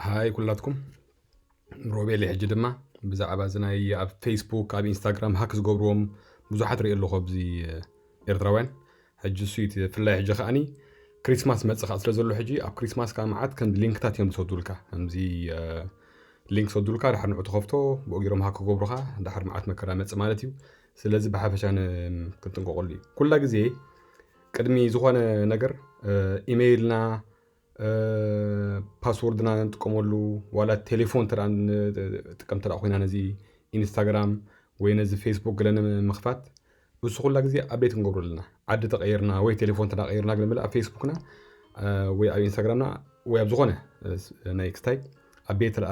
ሃይ ኩላትኩም፣ ሮቤል ሕጂ ድማ ብዛዕባ እዚ ናይ ኣብ ፌስቡክ ኣብ ኢንስታግራም ሃክ ዝገብርዎም ብዙሓት ርኢ ኣለኹ ኣብዚ ኤርትራውያን። ሕጂ እሱ እቲ ፍላይ ሕጂ ከዓኒ ክሪስማስ መጽእ ከዓ ስለ ዘሎ ሕጂ ኣብ ክሪስማስ ከዓ መዓት ከም ሊንክታት እዮም ዝሰዱልካ። ከምዚ ሊንክ ሰዱልካ፣ ድሓር ንዑ ተኸፍቶ፣ ብኡ ገይሮም ሃክ ክገብሩኻ፣ ድሓር መዓት መከራ መጽእ ማለት እዩ። ስለዚ ብሓፈሻ ን- ክንጥንቀቐሉ እዩ። ኩላ ግዜ ቅድሚ ዝኾነ ነገር ኢሜይልና፣ ፓስወርድና ንጥቀመሉ፣ ዋላ ቴሌፎን ተዳ ንጥቀም ተዳ ኮይና ነዚ ኢንስታግራም ወይ ነዚ ፌስቡክ ገለ ንምኽፋት፣ እሱ ኩላ ግዜ ኣፕዴት ክንገብሩ ኣለና። ዓዲ ተቐይርና ወይ ቴሌፎን ተዳ ቀይርና፣ ገለ መለ ኣብ ፌስቡክና ወይ ኣብ ኢንስታግራምና ወይ ኣብ ዝኾነ ናይ ክስታይ ኣፕዴት ተዳ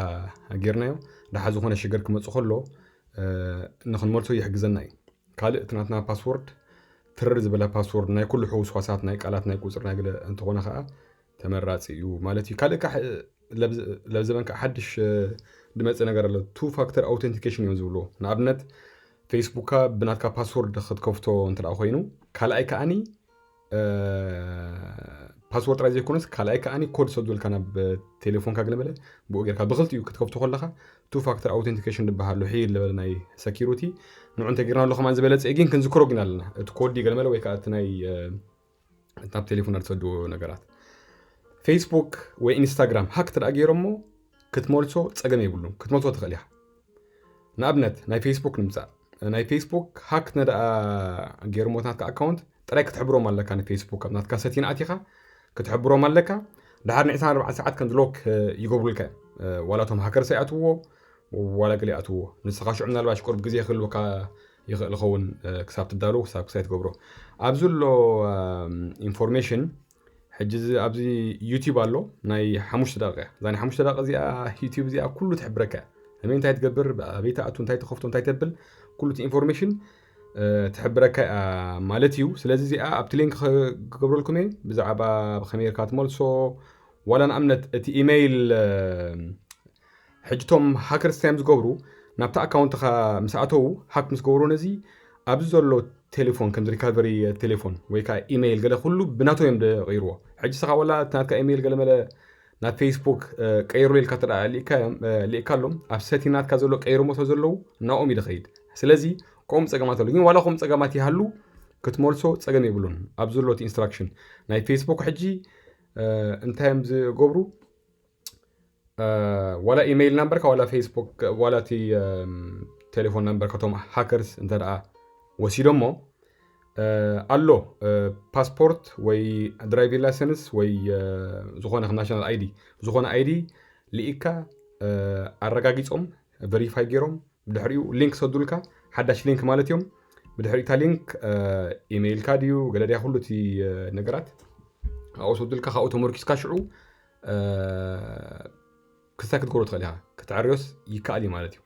ጌርናዮ፣ ድሓ ዝኾነ ሽግር ክመጽእ ከሎ ንክንመልሶ ይሕግዘና እዩ። ካልእ እቲ ናትና ፓስወርድ ትርር ዝበለ ፓስወርድ ናይ ኩሉ ሕውስዋሳት ናይ ቃላት ናይ ቁፅር ናይ ገለ እንተኾነ ከዓ ተመራፂ እዩ ማለት እዩ። ካልእ ከዓ ለብዘበን ከዓ ሓድሽ ድመፀ ነገር ኣሎ። ቱ ፋክተር ኣውተንቲኬሽን እዮም ዝብልዎ። ንኣብነት ፌስቡክካ ብናትካ ፓስወርድ ክትከፍቶ እንተ ኮይኑ ካልኣይ ከዓኒ ፓስወርድ ጥራይ ዘይኮነስ ካልኣይ ከዓኒ ኮድ ሰዱልካ ናብ ቴሌፎንካ ገለ መለ ብኡ ጌርካ ብክልቲኡ ክትከፍቶ ከለካ ቱ ፋክተር ኣውተንቲኬሽን ዝበሃል ኣሎ። ሕይል ዝበለ ናይ ሰኪሩቲ ንዑ እንተጌርና ኣሎ ከማን ዝበለጸ ግን ክንዝክሮ ግን ኣለና። እቲ ኮዲ ገለ መለ ወይ ከዓ እቲ ናይ ናብ ቴሌፎን ዝሰድዎ ነገራት ፌስቡክ ወይ ኢንስታግራም ሃክ ተደኣ ገይሮሞ ክትመልሶ ጸገም የብሉን። ክትመልሶ ትኽእል ኢኻ። ንኣብነት ናይ ፌስቡክ ንምጻእ፣ ናይ ፌስቡክ ሃክ ነደኣ ገይሮሞ ናትካ ኣካውንት ጥራይ ክትሕብሮም ኣለካ። ንፌስቡክ ኣብ ናትካ ሰቲን ኣቲኻ ክትሕብሮም ኣለካ። ድሓር ን24 ሰዓት ከም ዝሎክ ይገብሩልካ እዮም። ዋላ እቶም ሃከርስ ይኣትዎ ዋላ ገለ ይኣትዎ። ንስኻ ሽዑ ምናልባሽ ቁርብ ግዜ ክህልወካ ይኽእል ኸውን ክሳብ ትዳሉ ክሳብ ክሳይ ትገብሮ ኣብዚ ኣሎ ኢንፎርሜሽን። ሕጂ ኣብዚ ዩቲብ ኣሎ ናይ ሓሙሽተ ደቂቃ። እዛ ናይ ሓሙሽተ ደቂቃ እዚኣ ዩቲብ እዚኣ ኩሉ ትሕብረካ እያ። ከመይ እንታይ ትገብር፣ ኣበይ ትኣቱ፣ እንታይ ትኸፍቶ፣ እንታይ ተብል፣ ኩሉ እቲ ኢንፎርሜሽን ትሕብረካ እያ ማለት እዩ። ስለዚ እዚኣ ኣብቲ ሊንክ ክገብረልኩም እየ ብዛዕባ ከመይ ጌርካ ትመልሶ። ዋላ ንኣብነት እቲ ኢሜይል ሕጂ እቶም ሃከርስ እንታይ እዮም ዝገብሩ? ናብቲ ኣካውንትኻ ምስ ኣተዉ፣ ሃክ ምስ ገበሩ ነዚ ኣብዚ ዘሎ ቴሌፎን ከምዚ ሪካቨሪ ቴሌፎን ወይ ከዓ ኢሜይል ገለ ኩሉ ብናቶም እዮም ዝቕይርዎ። ሕጂ ስኻ ዋላ እቲ ናትካ ኢሜይል ገለ መለ ናብ ፌስቡክ ቀይሩ ኢልካ ተዳ ልእካሎም ኣብ ሰቲ ናትካ ዘሎ ቀይሮሞ ስለ ዘለዉ ናኦም እዩ ዝኸይድ። ስለዚ ከምኡ ፀገማት ኣሎ። ግን ዋላ ከምኡ ፀገማት ይሃሉ ክትመልሶ ፀገም የብሉን። ኣብ ዘሎ እቲ ኢንስትራክሽን ናይ ፌስቡክ ሕጂ እንታይ እዮም ዝገብሩ? ዋላ ኢሜይል ናምበርካ ዋላ ፌስቡክ ዋላ እቲ ቴሌፎን ናምበርካ ቶም ሃከርስ እንተ ደኣ ወሲዶሞ ኣሎ ፓስፖርት ወይ ድራይቪንግ ላይሰንስ ወይ ዝኾነ ናሽናል ኣይዲ ዝኾነ ኣይዲ ልኢካ ኣረጋጊፆም ቨሪፋይ ገይሮም ብድሕሪኡ ሊንክ ሰዱልካ ሓዳሽ ሊንክ ማለት እዮም። ብድሕሪኡ እታ ሊንክ ኢሜይልካ ድዩ ገለ ድያ ኩሉ እቲ ነገራት ኣብኡ ሰዱልካ ካብኡ ተመርኪስካ ሽዑ ክስታይ ክትገብሮ ትኽእል ኢኻ። ክትዕርዮስ ይከኣል እዩ ማለት እዩ።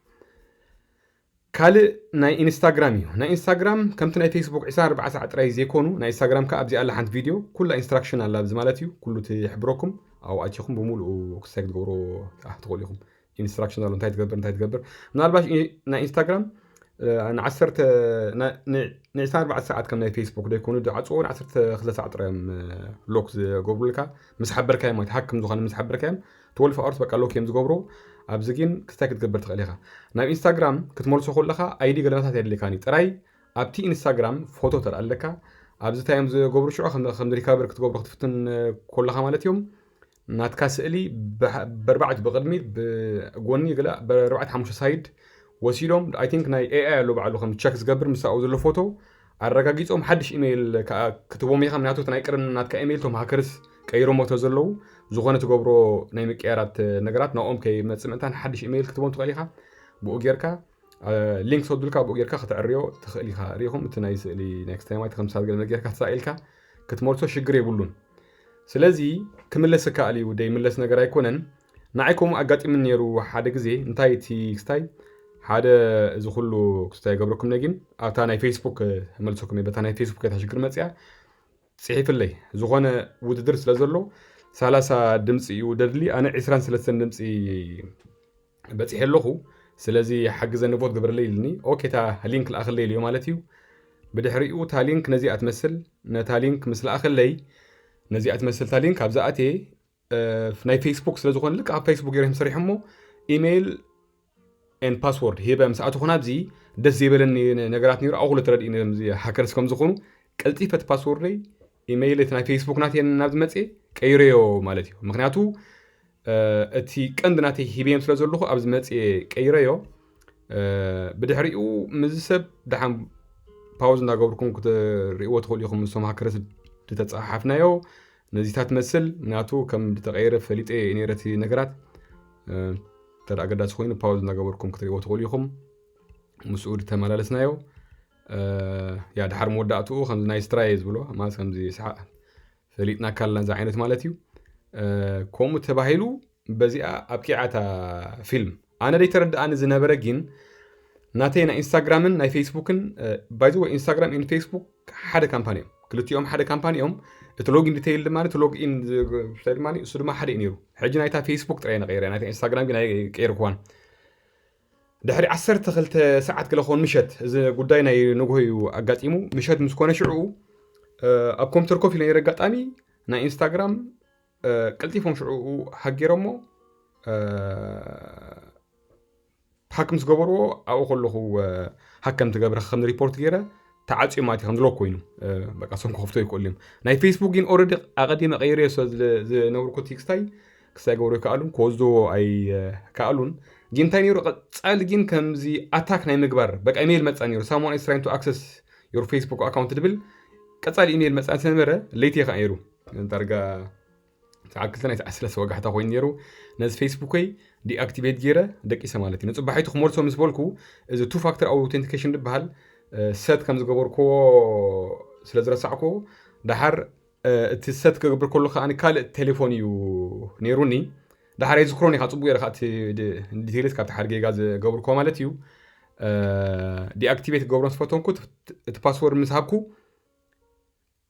ካልእ ናይ ኢንስታግራም እዩ። ናይ ኢንስታግራም ከምቲ ናይ ፌስቡክ 24 ሰዓት ጥራይ ዘይኮኑ ናይ ኢንስታግራም ከ ኣብዚ ኣላ ሓንቲ ቪድዮ ኩላ ኢንስትራክሽን ኣላ ኣብዚ ማለት እዩ። ኩሉ ትሕብረኩም ኣብኡ ኣቲኹም ብምሉኡ ክስታይ ክትገብሮ ትኽእሉ ኢኹም። ኢንስትራክሽን ኣሎ እንታይ ትገብር እንታይ ትገብር። ምናልባሽ ናይ ኢንስታግራም ንዓሰርተ ን24 ሰዓት ከም ናይ ፌስቡክ ዘይኮኑ ዝዓፅዎ ን12 ሰዓት ጥራዮም ሎክ ዝገብሩልካ ምስ ሓበርካዮም ማለት ሃክ ከም ዝኾነ ምስ ሓበርካዮም ትወልፍ ኣወርስ በቃ ሎክ እዮም ዝገብሩ። ኣብዚ ግን ክስታይ ክትገብር ትኽእል ኢኻ። ናብ ኢንስታግራም ክትመልሶ ከለኻ ኣይዲ ገለመታት የድልካኒ ጥራይ ኣብቲ ኢንስታግራም ፎቶ ተደኣ ኣለካ ኣብዚ እንታይ እዮም ዝገብሩ ሽዑ ከም ሪካቨር ክትገብሩ ክትፍትን ከለኻ ማለት እዮም ናትካ ስእሊ በርባዕት ብቅድሚት ብጎኒ ገለ በርባዕት ሓሙሽተ ሳይድ ወሲዶም ኣይ ቲንክ ናይ ኤኣይ ኣሎ ባዕሉ ከም ቸክ ዝገብር ምስ ኣብኡ ዘሎ ፎቶ ኣረጋጊፆም ሓድሽ ኢሜይል ከዓ ክትቦም ኢኻ ምክንያቱ ናይ ቅድም ናትካ ኢሜይል ቶም ሃከርስ ቀይሮሞ ተዘለዉ ዝኾነ ትገብሮ ናይ ምቅያራት ነገራት ናኦም ከይመፅእ ምእንታን ሓድሽ ኢሜይል ክትቦም ትኽእል ኢኻ ብኡ ጌርካ ሊንክ ሰዱልካ ብኡ ጌርካ ክትዕርዮ ትኽእል ኢኻ ሪኢኹም እቲ ናይ ስእሊ ናይ ክስታይ ማይቲ ከም ሳብ ገለ ጌርካ ተሳኢልካ ክትመልሶ ሽግር የብሉን ስለዚ ክምለስ ይከኣል እዩ ደይምለስ ነገር ኣይኮነን ንዓይ ከምኡ ኣጋጢምን ነይሩ ሓደ ግዜ እንታይ እቲ ክስታይ ሓደ እዚ ኩሉ ክስታይ ገብረኩም ነጊን ኣብታ ናይ ፌስቡክ መልሰኩም በታ ናይ ፌስቡክ እታ ሽግር መፅያ ፅሒፍለይ ዝኾነ ውድድር ስለ ዘሎ ሰላሳ ድምፂ እዩ ደድሊ ኣነ ዕስራን ሰለስተን ድምፂ በፂሐ ኣለኹ ስለዚ ሓግዘኒ ቮት ግበረለይ ኢልኒ ኦኬ እታ ሊንክ ልኣኸለይ ኢልዮ ማለት እዩ ብድሕሪኡ እታ ሊንክ ነዚኣ ትመስል ነታ ሊንክ ምስ ልኣኸለይ ነዚኣ ትመስል እታ ሊንክ ኣብዛ ኣትየ ናይ ፌስቡክ ስለ ዝኾነ ልክ ኣብ ፌስቡክ ገይሮም ሰሪሖሞ ኢሜይል ን ፓስወርድ ሂበ ምስ ኣተኹ ናብዚ ደስ ዘይበለኒ ነገራት ነይሩ። ኣብኡ ተረዲእኒ ከምዚ ሃከርስ ከም ዝኾኑ ቀልጢፈ እቲ ፓስወርደይ ኢሜይል እቲ ናይ ፌስቡክ ናተይ ናብዚ መፅየ ቀይረዮ ማለት እዩ። ምክንያቱ እቲ ቀንዲ ናተይ ሂበዮም ስለ ዘለኹ ኣብዚ መፅየ ቀይረዮ። ብድሕሪኡ ምዚ ሰብ ደሓን ፓውዝ እንዳገብርኩም ክትርእዎ ትኽእሉ ኢኹም። ምስቶም ሃከርስ ዝተፀሓሓፍናዮ ነዚታት መስል ናቱ ከም ዝተቐየረ ፈሊጠ ነይረ እቲ ነገራት። ተዳ ኣገዳሲ ኮይኑ ፓውዝ እንዳገበርኩም ክትርእዎ ትኽእሉ ኢኹም። ምስኡ ዝተመላለስናዮ ያ ድሓር መወዳእትኡ ከምዚ ናይ ስትራየ ዝብሎ ማለት ከምዚ ሰሓ ፈሊጥና ካልና እዚ ዓይነት ማለት እዩ። ከምኡ ተባሂሉ በዚኣ ኣብቂዓታ ፊልም። ኣነ ደይተረድኣኒ ዝነበረ ግን ናተይ ናይ ኢንስታግራምን ናይ ፌስቡክን ባይዘ ኢንስታግራም ን ፌስቡክ ሓደ ካምፓኒ እዮም። ክልቲኦም ሓደ ካምፓኒ እዮም። እቲ ሎጊን ዲቴይል ድማ እቲ ሎግኢን ድማ እሱ ድማ ሓደ እዩ ነይሩ። ሕጂ ናይታ ፌስቡክ ጥራይ ነቀይረ ናይታ ኢንስታግራም ግን ኣይቀይርክዋን። ድሕሪ ዓሰርተ ክልተ ሰዓት ገለ ክኸውን ምሸት እዚ ጉዳይ ናይ ንግሆ እዩ ኣጋጢሙ። ምሸት ምስ ኮነ ሽዑ ኣብ ኮምፒተር ኮፍ ኢለ ነይረ። ኣጋጣሚ ናይ ኢንስታግራም ቀልጢፎም ሽዑ ሃገሮሞ ሃክ ምስ ገበርዎ ኣብኡ ከለኹ ሃክ ከም ትገብረ ከም ሪፖርት ገይረ ተዓፅዩ ማለት እዩ። ከም ዝለዎ ኮይኑ በቃ እሶም ክኸፍቶ ይክእሉ እዮም። ናይ ፌስቡክ ግን ኦረዲ ኣቐዲመ ቀይረ ዝነብርኩ ቴክስታይ ክስታይ ገብሮ ይከኣሉን ክወስድዎ ኣይከኣሉን። ግን እንታይ ነይሩ ቀፃሊ ግን ከምዚ ኣታክ ናይ ምግባር በቃ ኢሜይል መፃ ነይሩ። Someone is trying to access your Facebook account ትብል ቀፃሊ ኢሜይል መፃ ስለነበረ ለይቲ እየ ከዓ ነይሩ ዳርጋ ሰዓት ክልተ ናይ ሰዓት ሰለስተ ወጋሕታ ኮይኑ ነይሩ። ነዚ ፌስቡከይ ዲኣክቲቬት ገይረ ደቂሰ ማለት እዩ። ንፅባሒቱ ክመልሶ ምስ በልኩ እዚ ቱ ፋክተር ኣውቴንቲኬሽን ዝበሃል ሰት ከም ዝገበርክዎ ስለ ዝረሳዕክዎ ደሓር እቲ ሰት ክገብር ከሎ ከዓ ካልእ ቴሌፎን እዩ ነይሩኒ። ደሓር ኣይዝክሮን ኢኻ ፅቡቅ ገይረ ከዓ ዲቴልስ ካብቲ ሓደ ጌጋ ዝገብርክዎ ማለት እዩ። ዲኣክቲቬት ክገብሮ ምስ ፈተንኩ እቲ ፓስወርድ ምስ ሃብኩ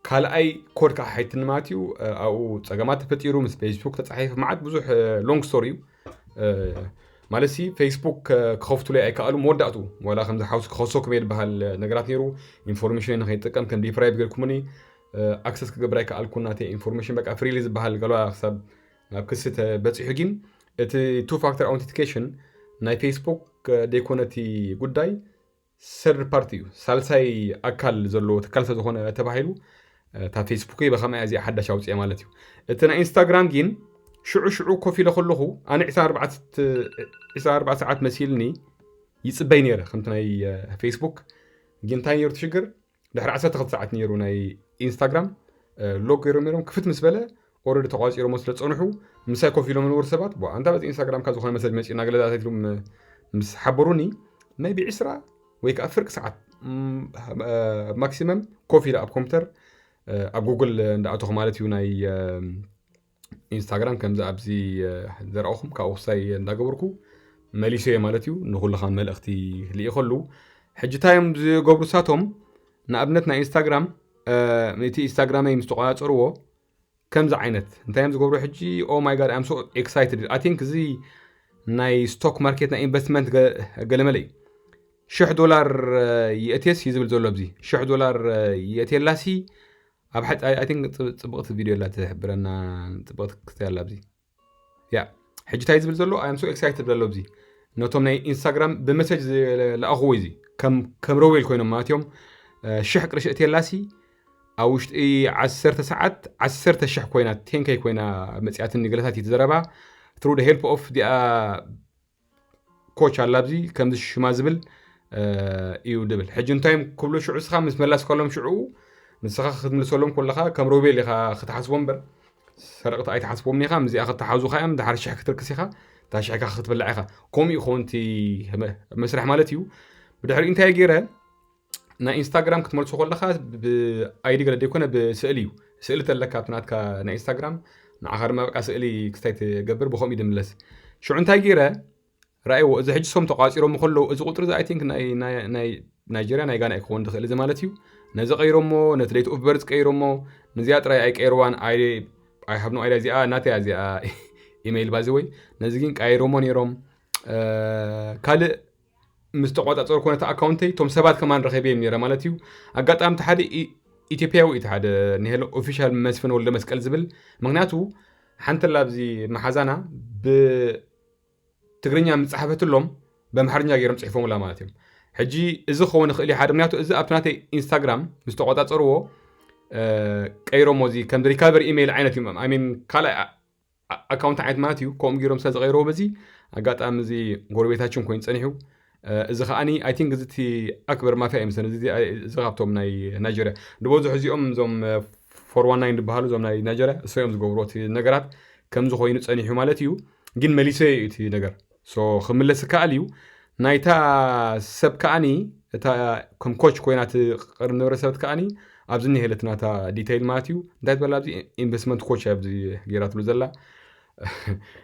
ካልኣይ ኮድ ከዓ ሓይትኒ ማለት እዩ። ኣብኡ ፀገማት ተፈጢሩ ምስ ፌስቡክ ተፃሒፉ መዓት ብዙሕ ሎንግ ስቶሪ እዩ። ማለት ሲ ፌስቡክ ክኸፍቱለይ ኣይከኣሉ መወዳእቱ ዋላ ከምዚ ሓውሲ ክኸሶ ክመይ ዝበሃል ነገራት ነይሩ። ኢንፎርሜሽን ንከይጥቀም ከም ዲፕራይቭ ገርኩምኒ ኣክሰስ ክገብር ኣይከኣልኩ ናተይ ኢንፎርሜሽን በቃ ፍሪሊ ዝበሃል ገሏ ክሳብ ናብ ክሲ ተበፂሑ ግን እቲ ቱ ፋክተር ኣውቴንቲኬሽን ናይ ፌስቡክ ደይኮነ እቲ ጉዳይ ሰርድ ፓርቲ እዩ። ሳልሳይ ኣካል ዘለዎ ትካል ስለ ዝኾነ ተባሂሉ እታ ፌስቡክ በኸመያ እዚኣ ሓዳሽ ኣውፅአ ማለት እዩ። እቲ ናይ ኢንስታግራም ግን ሽዑ ሽዑ ኮፍ ኢለ ከለኹ ኣነ ዕስራን ኣርባዕተ ሰዓት መሲልኒ ይፅበይ ነይረ ከምቲ ናይ ፌስቡክ። ግን እንታይ ነይሩ እቲ ሽግር ድሕሪ ዓሰርተ ክልተ ሰዓት ነይሩ ናይ ኢንስታግራም ሎግ ገይሮም ነይሮም ክፍት ምስ በለ ኦረዲ ተቋፂሮሞ ስለ ፀንሑ ምሳይ ኮፍ ኢሎም ንብሩ ሰባት ኣንታ በዚ ኢንስታግራምካ ዝኾነ መሰጅ መፂና ገለዛታት ኢሎም ምስ ሓበሩኒ maybe ዕስራ ወይ ከዓ ፍርቂ ሰዓት ማክሲመም ኮፍ ኢለ ኣብ ኮምፒተር ኣብ ጉግል እንዳኣተኹ ማለት እዩ ናይ ኢንስታግራም ከምዚ ኣብዚ ዘርኣኹም ካብኡ ክሳይ እንዳገበርኩ መሊሰ እየ ማለት እዩ። ንኩልኻ መልእኽቲ ልኢኸሉ ሕጂ እንታይ እዮም ዝገብሩ ሳቶም ንኣብነት ናይ ኢንስታግራም እቲ ኢንስታግራመይ ምስ ተቆፃፀርዎ ከምዚ ዓይነት እንታይ እዮም ዝገብሩ ሕጂ oh my god I'm so excited I think እዚ ናይ ስቶክ ማርኬት ናይ ኢንቨስትመንት ገለመለ እዩ። ሽሕ ዶላር የእቴስ እዩ ዝብል ዘሎ ኣብዚ ሽሕ ዶላር የእቴላሲ ኣብ ሓ I think ፅብቕቲ ቪድዮ ላ ትሕብረና ፅብቕቲ ክስታይ ኣላ ኣብዚ ያ ሕጂ እንታይ ዝብል ዘሎ I'm so excited ዘሎ ኣብዚ ነቶም ናይ ኢንስታግራም ብመሰጅ ዝለኣኽዎ እዚ ከም ሮቤል ኮይኖም ማለት እዮም። ሽሕ ቅርሺ እቴላሲ ኣብ ውሽጢ ዓሰርተ ሰዓት ዓሰርተ ሽሕ ኮይና ቴንከይ ኮይና መፅያትኒ ገለታት እዩ ዝዘረባ through the help of ዲኣ ኮች ኣላ ኣብዚ ከምዚ ሽማ ዝብል እዩ ድብል ሕጂ እንታዮም ክብሎ ሽዑ ስኻ ምስ መላስካሎም ሽዑ ንስኻ ክትምልሰሎም ከለኻ ከም ሮቤል ኢኻ ክትሓስቦ እምበር ሰረቕቲ ኣይትሓስቦም ኢኻ ምስዚኣ ክትሓዙኻ እዮም ድሓር ሽሕ ክትርክስ ኢኻ እታ ሽሕካ ክትብላዕ ኢኻ ከምኡ ይኸውን እቲ መስርሕ ማለት እዩ። ብድሕሪ እንታይ ገይረ ናይ ኢንስታግራም ክትመልሶ ከለኻ ብኣይዲ ገለ ዘይኮነ ብስእሊ እዩ ስእሊ ተለካ ኣብቲ ናትካ ናይ ኢንስታግራም ንዓኻ ድማ በቃ ስእሊ ክስታይ ትገብር ብከምኡ እዩ ድምለስ ሽዑ እንታይ ገይረ ረኣይዎ እዚ ሕጂ ሶም ተቋፂሮም ከለዉ እዚ ቁፅሪ እዚ ኣይቲንክ ናይ ናይጀርያ ናይ ጋና ክኸውን ዝኽእል እዚ ማለት እዩ ነዚ ቀይሮሞ ነቲ ደይት ኦፍ በርዝ ቀይሮሞ ንዚኣ ጥራይ ኣይቀይርዋን ኣይሃብኖ ኣይዳ እዚኣ ናተያ እዚኣ ኢሜይል ባዚ ወይ ነዚ ግን ቀይሮሞ ነይሮም ካልእ ምስ ተቆፃፀርኩ ነቲ ኣካውንተይ እቶም ሰባት ከማን ረኺበዮም ነይረ ማለት እዩ ኣጋጣሚ ሓደ ኢትዮጵያዊ እቲ ሓደ ንሄሎ ኦፊሻል መስፍን ወልደ መስቀል ዝብል ምክንያቱ ሓንቲ ላ ኣብዚ መሓዛና ብትግርኛ ምጽሓፈትሎም ብኣምሓርኛ ገይሮም ጽሒፎምላ ማለት እዮም። ሕጂ እዚ ክኸውን ይኽእል እዩ ሓደ፣ ምክንያቱ እዚ ኣብቲ ናተይ ኢንስታግራም ምስ ተቆጻጸርዎ ቀይሮሞ፣ እዚ ከም ሪካቨሪ ኢሜይል ዓይነት እዩ። ሚን ካልኣይ ኣካውንት ዓይነት ማለት እዩ። ከምኡ ገይሮም ስለ ዝቀይርዎ በዚ ኣጋጣሚ እዚ ጎረቤታችን ኮይኑ ጸኒሑ። እዚ ከዓኒ ኣይ ቲንክ እዚ እቲ ኣክበር ማፍያ እዩ መሰለኒ። እዚ ካብቶም ናይ ናይጀርያ ዝበዝሑ እዚኦም እዞም ፎር ዋን ናይን ዝበሃሉ እዞም ናይ ናይጀርያ እሶም እዮም ዝገብርዎ እቲ ነገራት። ከምዚ ኮይኑ ጸኒሑ ማለት እዩ። ግን መሊሰ እዩ እቲ ነገር። ሶ ክምለስ ይከኣል እዩ። ናይታ ሰብ ከዓኒ እታ ከም ኮች ኮይና ትቐርብ ነበረ ሰበት ከዓኒ ኣብዚ እኒሄለት ናታ ዲቴይል ማለት እዩ። እንታይ ትበላ ኣብዚ ኢንቨስትመንት ኮች ኣብዚ ገይራትሉ ዘላ።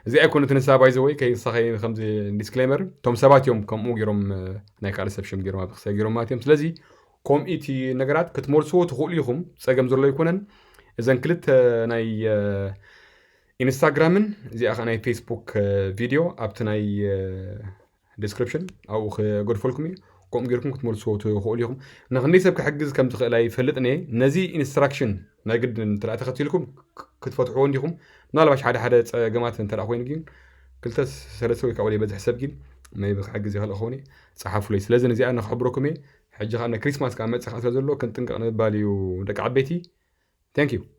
እዚ ኣይኮነትን ንሳ ባይ ዘ ወይ ከይሳኸይ ከምዚ ዲስክሌመር እቶም ሰባት እዮም ከምኡ ገይሮም ናይ ካልእ ሰብ ሽም ገይሮም ኣብ ክሰ ገይሮም ማለት እዮም። ስለዚ ከምኡ እቲ ነገራት ክትመልስዎ ትኽእሉ ኢኹም፣ ጸገም ዘሎ ኣይኮነን። እዘን ክልተ ናይ ኢንስታግራምን እዚኣ ከ ናይ ፌስቡክ ቪድዮ ኣብቲ ናይ ዲስክሪፕሽን ኣብኡ ክገድፈልኩም እዩ። ከምኡ ጌርኩም ክትመልስዎ ትኽእሉ ኢኹም። ንክንደይ ሰብ ክሕግዝ ከም ዝኽእል ኣይፈልጥን እየ። ነዚ ኢንስትራክሽን ናይ ግድን እንተ ተኸቲልኩም ክትፈትሕዎ እንዲኹም። ምናልባሽ ሓደ ሓደ ጸገማት እንተ ኮይኑ ግን ክልተ ሰለስተ ወይ ካብኡ በዝሕ ሰብ ግን maybe ክሕግዝ ይኽእል ክኸውን እዩ። ጸሓፉለይ። ስለዚ ነዚኣ ንክሕብረኩም እየ። ሕጂ ከዓ ክሪስማስ ከዓ መጽእ ከዓ ስለ ዘሎ ክንጥንቀቕ ንምባል እዩ ደቂ ዓበይቲ። Thank you።